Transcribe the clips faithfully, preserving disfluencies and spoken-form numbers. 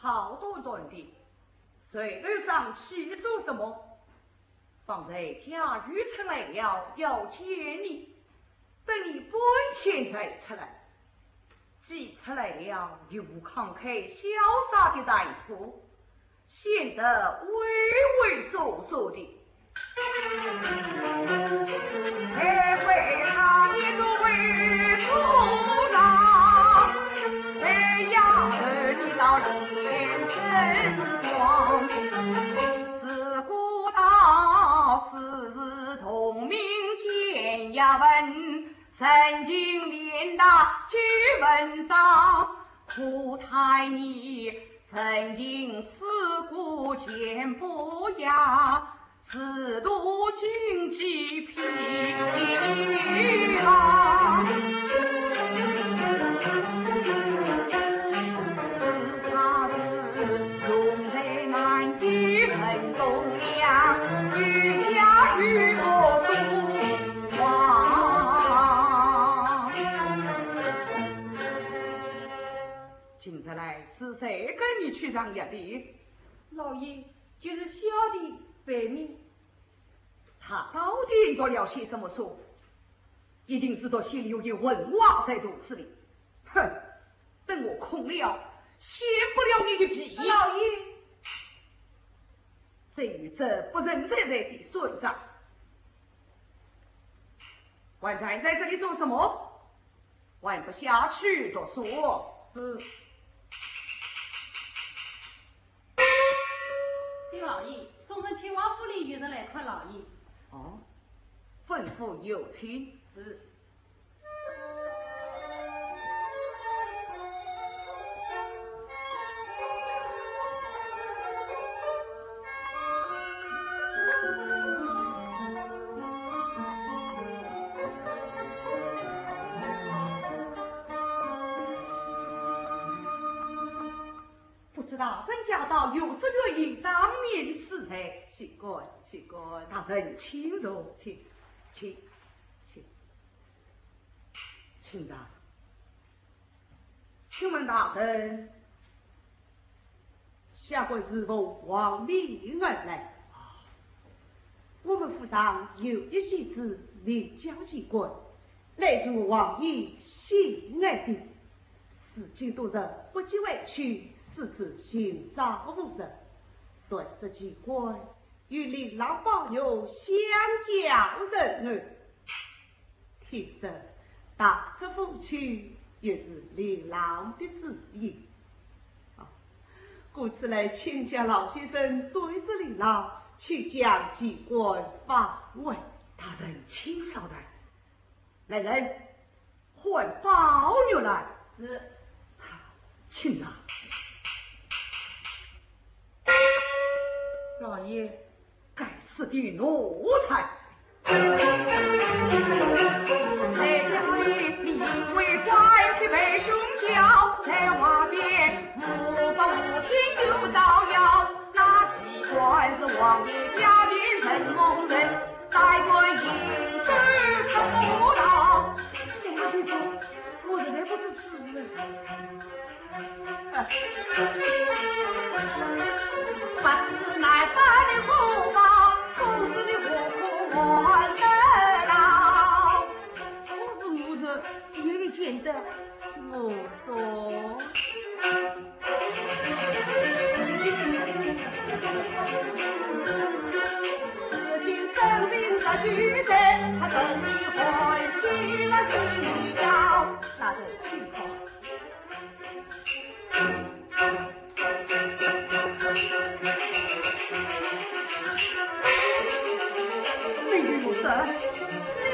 好端端的，随后上去做什么？方才家眷出来了，要见你，等你半天才出来。既出来了，又不慷慨潇洒的谈吐，显得畏畏缩缩的。 今日来是谁跟你去上夜的？老爷，就是小弟白面。他到底读了些什么书？一定是读心有一文化在肚子里。哼，等我空了，掀不了你的皮。老爷，至于这不曾在在的算账，还站在这里做什么？ 还不下去读书？是。禀老爷，众人请王府里有人来看老爷。哦，吩咐有请。是。 不知大人驾到，有失远迎，当面失礼。岂敢，岂敢。大人请坐，请，请，请。请上。请问大人， 下官是奉王命而来。我们府上有一戏子名叫奇怪，乃是王爷心爱的，如今多日不见回去，四处寻找无人，传说奇怪与令郎宝玉相交甚爱。 听说踏出府去，也是令郎的主意。啊，故此来请教老先生，做一只令郎，去将奇怪放回。大人请稍待。来人，唤宝玉来。是。请啊。老爷。 该死的奴才！我实在不知此事。 大人请坐。你与我说，你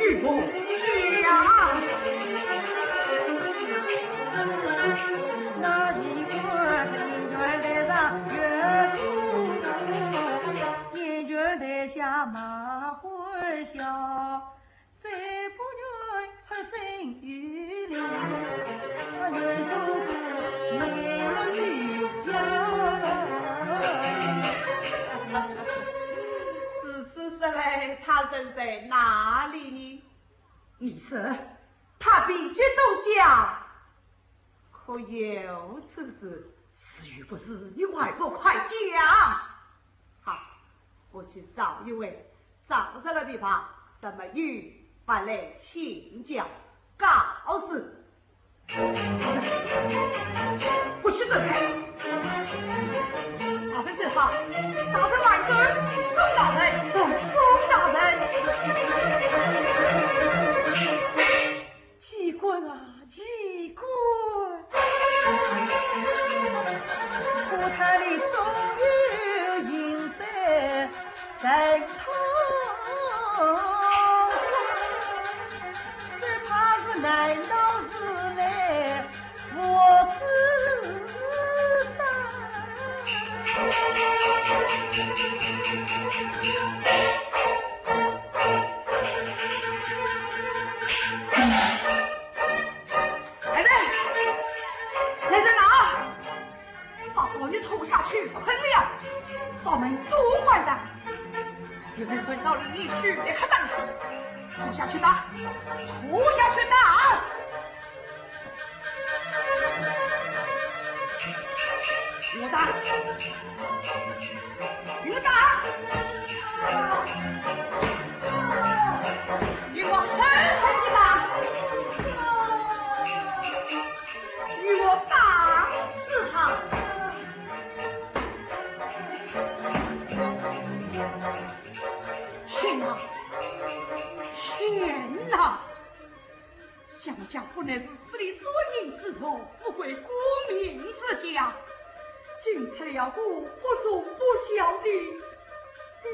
与我讲。如此说来，他人在哪里呢？你说，他比肩东家，可有此事？是与不是，你还不快讲？好，我去找一位，找着了的话，咱们有话来请教。告辞。我去准备。大人走好，大人万岁，宋大人，宋大人。 奇观啊，奇观！古塔里总有隐在神通，只怕是难道是来无知者。 来人，来人啊！把宝玉拖下去捆了，把门都关上。有人问到里面去，立刻打死。拖下去打，拖下去打！我打，你们打！你们狠狠地打！ 与我打死他！天哪，天哪！想家不能是势利专营之徒，富贵功名之家，竟出了个不忠不孝的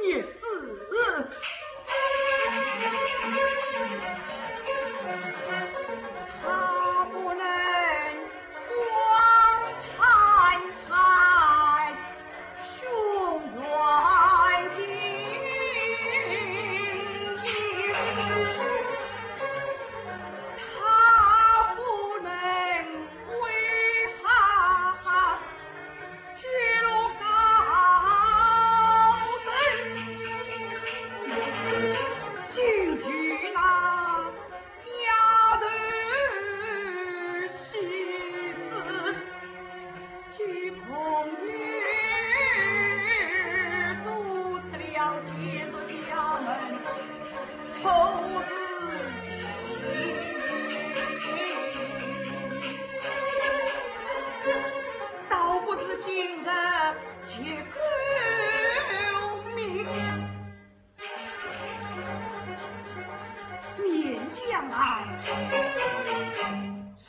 孽子，他不能光惨惨，胸怀金印，他不能为他 揭露高人，竟与那丫头戏子，既恐有阻，出了天子家门，出自己。 倒不如今日结个命。勉强啊，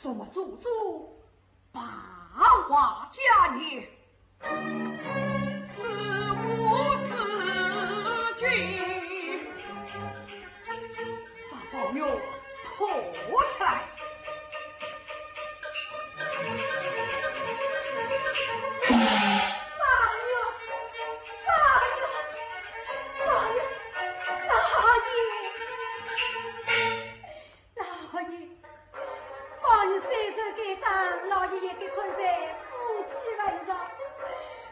什么祖宗八话家业，是无是君。 把宝玉拖出来。宝玉，宝玉，宝玉，老爷，老爷。 宝玉虽然该打，老爷也该看在夫妻份上，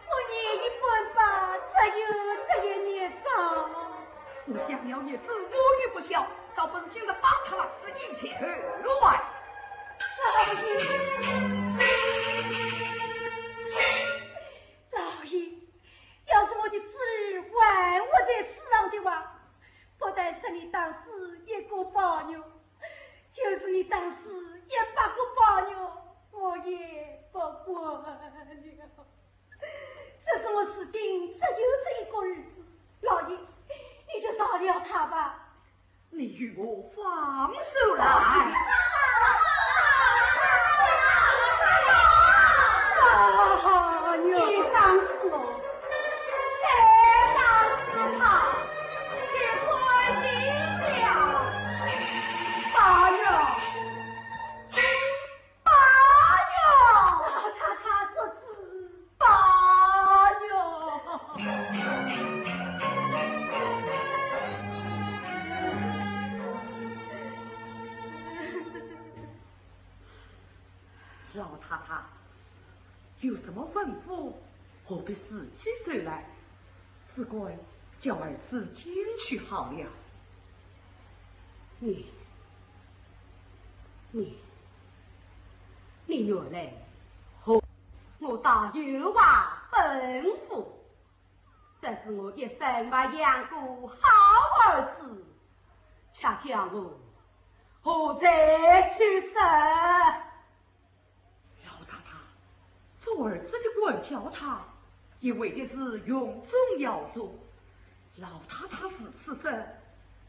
我年已半百，只有这一孽障。我养了孽子，我也不孝，倒不如今日报他十年前来。老爷，老爷，要是我的子儿还活在世上的话，不但是你打死一个宝玉， 就是你打死一百个宝玉，我也不管了。只是我如今只有这一个儿子，老爷，你就饶了他吧。你与我放手来。 先打死我，再打死他，就甘心了。宝玉，宝玉，老太太做主，宝玉。 老太太，有什么吩咐，何必自己走来？只管叫儿子进去好了。你，你，你原来何我倒有话吩咐，只是我一生没养过好儿子，却叫我何罪去受？老太太，做儿子的管教他，也为的是荣宗耀祖。老太太如此说，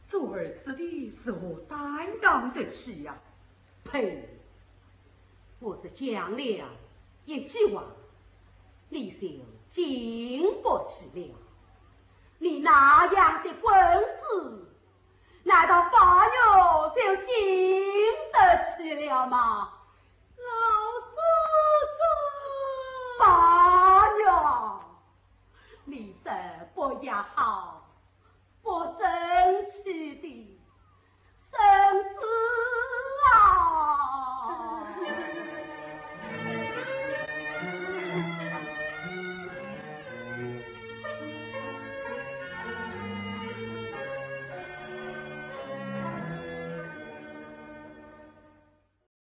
做儿子的如何担当得起呀？呸！我只讲了一句话，你就经不起了。你那样的棍子，难道宝玉就经得起了吗？老祖宗！宝玉，你这不要好